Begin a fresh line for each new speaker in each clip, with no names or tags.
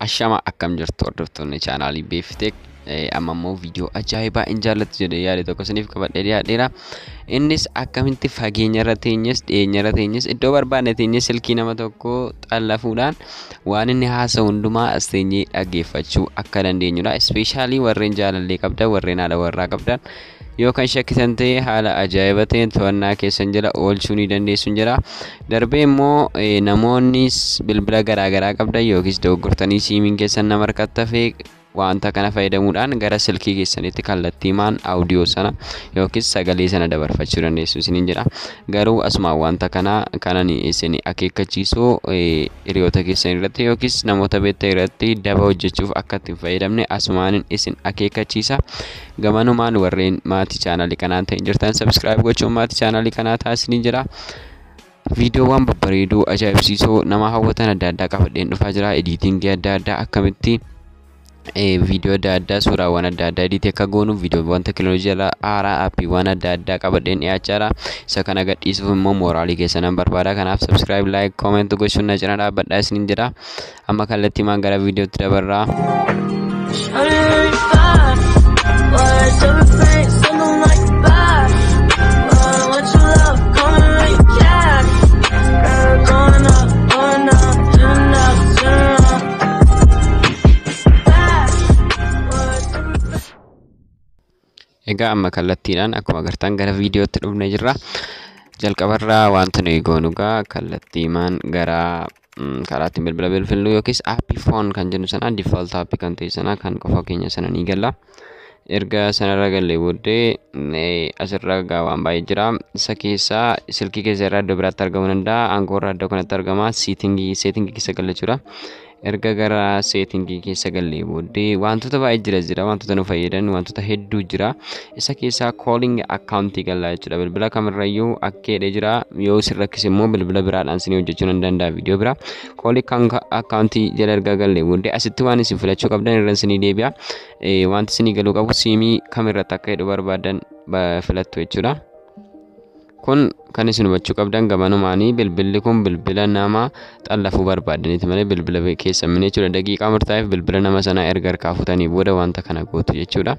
Ashama, akkam jirtu hordoftoonni chaanaalii Beefteek? Amma immoo viidiyoo ajaa'ibaa hin jaallattu jedhee yaade tokko isiniif qabadhee dhiyaadheera. Innis akkamitti fageenya irra teenyes, dhiyeenya irra teenyes, iddoo barbaanne teenyes silkii nama tokkoo xallafuudhaan waan inni haasa'u hundumaa as teenyee dhaggeeffachuu akka dandeenyudha. Especially warreen jaalallee qabdan, warreen haadha warraa qabdan yoo kan shakkitan ta'e, haala ajaa'iba ta'een to'annaa keessan jala oolchuu ni dandeessu jira. Darbee immoo namoonnis bilbila garaagaraa qabdan yookiis dogoggortanii siimiin keessan nama harkatti hafee, wanta kana fayyadamuudhaan gara silkii keessanitti kallattiimaan audio sana yookiis sagalee sana dabarfachuu dandeessu isiniin jedha. Garuu asuma wanta kana kanan isin akeekkachiisuu, hiriyoota keessan irratti yookiis namoota beektan irratti daba hojjechuuf akka itti hin fayyadamne asumaan isin akeekkachiisa. Gamanumaan warreen maatii chaanaalii kanaan ta'in jirtan subscribe gochuun maatii chaanaalii kanaa taasisanii jira. Viidiyoowwan babbareedoo ajaa'ibsiisoo nama hawwatan adda addaa qabadheen dhufaa jira. Editing adda addaa, akkamitti viidiyoo adda addaa, suuraawwan adda addaa edit akka goonu, viidiyoowwan teekinooloojii haaraa, aappiiwwan adda addaa qabadheen dhiyaachaa jira. Isa kana gadhiisuuf immoo mooraalii keessa nan barbaada. Kanaaf subscribe, like, comment gochuun na cina dhaabbadhaa isiniin jedha. Amma kallattiimaan gara viidiyootti dabarraa.
Words everything, something like that. What you love, coming right cash. Girl, going up, going up, turn up, turn up. Back. Words everything.
Egaa amma kallattiidhaan akkuma agartan gara viidiyootti dhufnee jirra. Jalqabarraa wanta nuyi goonu egaa kallattiimaan gara karaa ittiin bilbila bilbillu yookiis aappii phone kan jennu sana, default aappii kan ta'e sana, kan qofa keenya sana ni galla. Erga sanarra gallee booddee asirra egaa waan baay'ee jira. Isa keessaa silkii keessa irraa iddoo biraatti argamuu danda'a. Aangoo irraa iddoo kanatti argama. Setting keessa galla jechuudha. Erga gara setting keessa gallee booddee wantoota baay'ee jira, wantoota nu fayyadan wantoota hedduu jira. Isa keessaa calling account gallaa jechuudha. Bilbila kamirrayyuu akka jedhee jira. Yoo isin rakkise immoo bilbila biraadhaan isin hojjechuu nan danda'a viidiyoo biraa. Calling account jala erga gallee booddee asitti waan isin filachuu qabdan irra isinii deebi'a. Wanti isinii galuu qabu siimii kamirratti akka jedhu barbaadan filattu jechuudha. Kun kan isin hubachuu qabdan, gamanumaanii bilbilli kun bilbila nama xallafuu barbaadaniiti malee bilbila keessan miti jechuudha. Daqiiqaa murtaa'eef bilbila nama sanaa erga harkaa fuutanii booda wanta kana gootu jechuudha.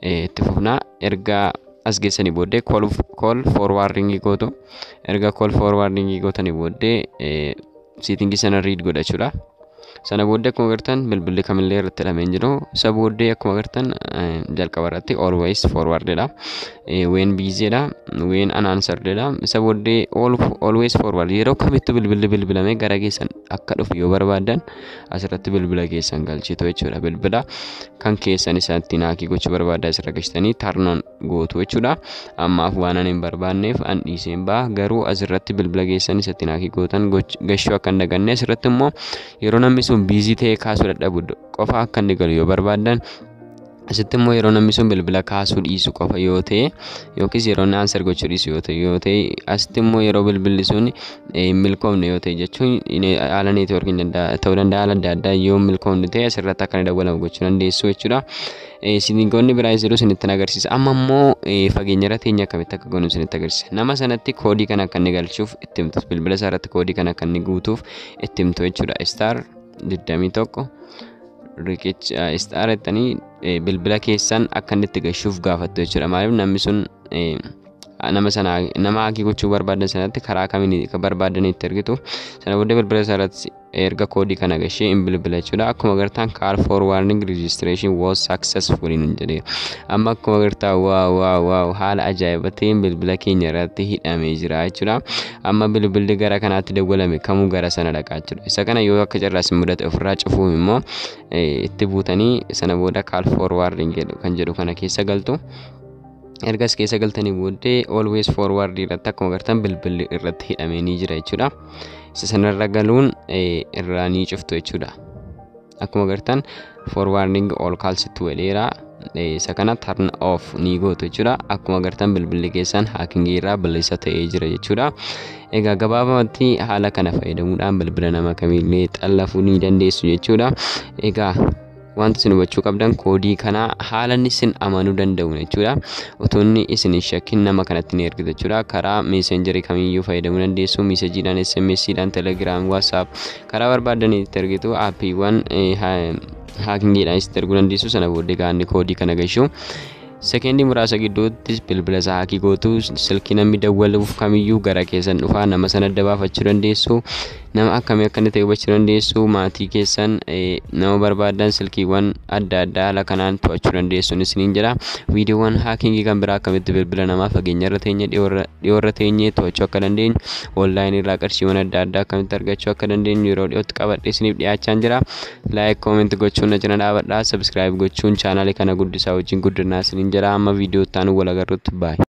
Itti fufnaa. Erga as geessanii booddee call forwarding gootu. Erga call forwarding gootanii booddee setting sana read godha jechuudha. Sana booddee akkuma agartan bilbilli kamillee irratti hidhamee hin jiru. Isa booddee akkuma agartan jalqaba irratti always forwardedha. When busyedha. When unansweredha. Isa booddee always forward, yeroo kamittuu bilbilli bilbilamee gara keessan akka dhufu yoo barbaadan asirratti bilbila keessan galchitu jechuudha. Bilbila kan keessan isa ittiin hack gochuu barbaadan asirra galchitanii turn on gootu jechuudha. Ammaaf waan ani hin barbaanneef an dhiiseen ba'a. Garuu asirratti bilbila keessan isa ittiin hack gootan gashuu akka hin daganne. Asirratti immoo yeroo namni sun busy ta'ee kaasuu dadhabu qofa akka inni galu yoo barbaadan, asitti immoo yeroo namni sun bilbila kaasuu dhiisu qofa yoo ta'e yookiis yeroo inni answer gochuu dhiisu yoo ta'e, asitti immoo yeroo bilbilli sun hin milkoomne yoo ta'e, jechuun haala neetwoorkiin ta'uu danda'a, haala adda addaa yoo hin milkoomne ta'e asirratti akka inni dawwalamu gochuu dandeessu jechuudha. Settingoonni biraa jiru isinitti agarsiisa. Amma immoo fageenya irra teenya akkamitti akka goonu isinitti agarsiisa. Nama sanatti koodii kana akka inni galchuuf itti himtu. Bilbila isaa irratti koodii kana akka inni guutuuf itti himtu jechuudha. *21 riqicha star jettanii bilbila keessan akka inni itti gashuuf gaafattu jechuudha. Maaliif, namni sun nama sana, nama hack gochuu barbaadan sanatti karaa kamiin akka barbaadan itti ergitu. Sana booddee bilbila isaa irratti erga koodii kana gashee hin bilbila jechuudha. Akkuma agartan "Call forwarding registration was successful" nun jedhee. Amma akkuma agartan, wow, wow, wow, haala ajaa'iba ta'een bilbila keenya irratti hidhamee jira jechuudha. Amma bilbilli gara kanaatti dawwalame kamuu gara sana dhaqaa jechuudha. Isa kana yoo akka carraas mudate ofirraa cufuuf immoo itti buutanii sana booda call forwarding kan jedhu kana keessa galtu. Ergas keessa galtanii booddee always forward irratti akkuma agartan bilbilli irratti hidhamee ni jira jechuudha. Isa sanarra galuun irraa ni cuftu jechuudha. Akkuma agartan "forwarding all calls to" jedheera. Isa kana turn off ni gootu jechuudha. Akkuma agartan bilbilli keessan hacking irraa bilisa ta'ee jira jechuudha. Egaa gabaabumatti haala kana fayyadamuudhaan bilbila nama kamiillee xallafuu ni dandeessu jechuudha. Egaa Wanti isin hubachuu qabdan koodii kana haala inni isin amanuu danda'u jechuudha. Otoo inni isin hin shakkin nama kanatti ni ergitu jechuudha. Karaa meesenjarii kamiyyuu fayyadamuu dandeessu. Meesejiidhaan, SMS'dhaan, Telegram, WhatsApp karaa barbaadanitti ergitu. Aappiiwwan haakingiidhaan itti erguu dandeessu. Sana booddee gaanni koodii kana gashu. Sekendii muraasa gidduutti bilbila isaa haakii gootu. Silkii namni dawwaluuf kamiyyuu gara keessan dhufaa, nama sana adda baafachuu dandeessu. Nama akkamii akka inni ta'e hubachuu dandeessu. Maatii keessan, nama barbaadan, silkiiwwan adda addaa haala kanaan to'achuu dandeessu isiniin jedha. Viidiyoowwan haakingii kan biraa akkamitti bilbila namaa fageenya irra teenye, dhiyoorra teenye to'achuu akka dandeenyu, onlaayinii irraa qarshiiwwan adda addaa akkamitti argachuu akka dandeenyu yeroo dhiyootti qabadhee isiniif dhiyaachaa jira. Like, comment gochuun na cina dhaabadhaa. Subscribe gochuun chaanaalii kana guddisaa, wajjin guddinaa isiniin jedha. Amma viidiyoo itti aanu wal agarrutti, baay'ee.